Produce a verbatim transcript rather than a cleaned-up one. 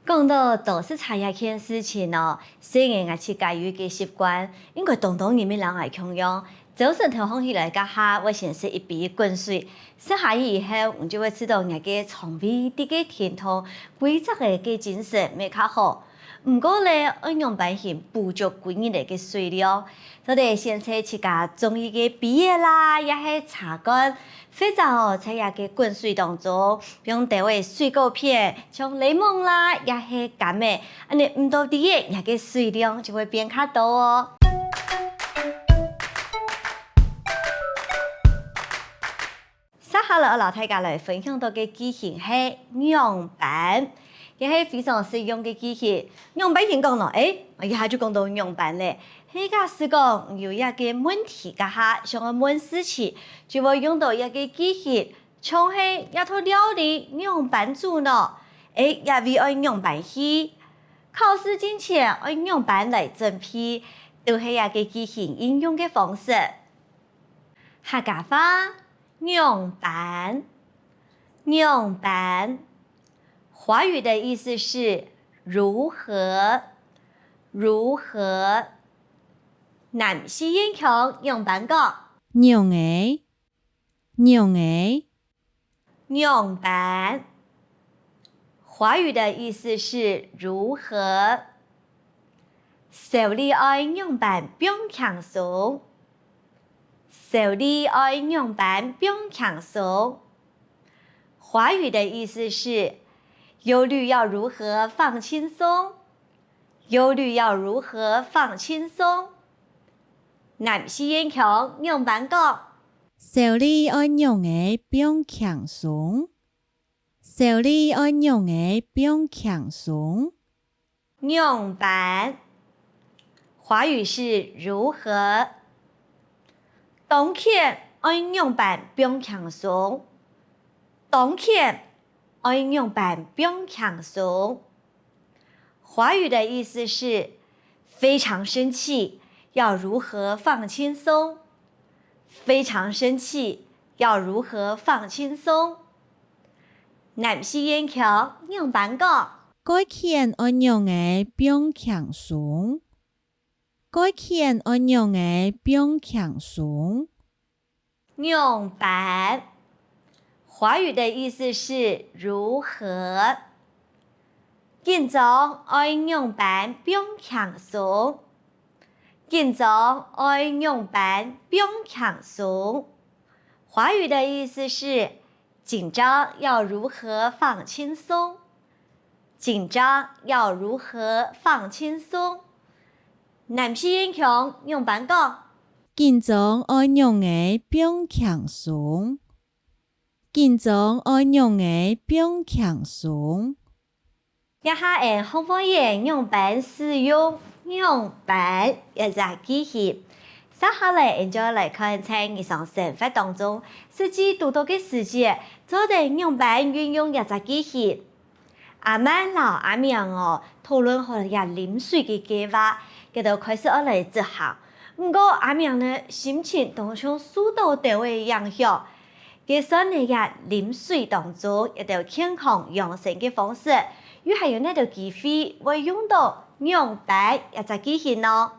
講到倒食茶這件事情哦，雖然𠊎自家有一個習慣，應該當多人乜摎𠊎共樣，朝晨頭䟘起來該下會先食一杯滾水，食下去以後，𠊎就會知著𠊎个腸胃在該停動，胃腸个精神乜較好。毋過咧，愛仰般形補足歸日个水量？做得先摎自家中意个杯仔啦，也係茶罐，或者哦，在這个滾水當中， 放兜仔水果片，像檸檬啦，也係柑仔，恁仔毋多滴仔，這个水量就會變較多哦。接下來愛摎大家來分享到个句型係仰般，這係非常實用个句型。仰般形講呢？誒，𠊎一下就講到仰般咧。係假使講有一個問題該下想愛問事情，就會用到這个句型。 像係這道料理仰般煮呢？誒，這位愛仰般去？考試進前愛仰般來準備？都係這个句型應用个方式。客家話，仰般，仰般。華語的意思是如何，如何。南四縣腔仰般講？仰仔， 仰仔，仰般。華語的意思是如何。愁慮愛仰般放輕鬆，愁慮愛仰般放輕鬆。華語的意思是，憂慮要如何放輕鬆，憂慮要如何放輕鬆。 南四縣腔仰般講？愁慮愛仰仔放輕鬆，愁慮愛仰仔放輕鬆。仰般，華語是如何。當譴愛仰般放輕鬆，當譴愛仰般放輕鬆。 華語的意思是非常生氣，要如何放輕鬆？非常生氣，要如何放輕鬆？南四縣腔仰般講？該譴愛仰仔放輕鬆，該譴愛仰仔放輕鬆。 仰般，華語的意思是如何。緊張愛仰般放輕鬆，緊張愛仰般放輕鬆。華語的意思是緊張要如何放輕鬆，緊張要如何放輕鬆。 南四縣腔仰般講？緊張愛仰仔放輕鬆，緊張愛仰仔放輕鬆。這下𠊎學會仔仰般使用仰般這隻句型。接下來，𠊎就來看在日常生活當中，實際堵著个時節，做得仰般運用這隻句型。 阿曼摎阿明哦，討論好這啉水个計畫，佢兜開始愛來執行。毋過阿明呢，心情當像受著兜仔影響。該算呢這啉水當中一兜健康養生个方式，又還有哪兜機會會用著仰般這隻句型呢？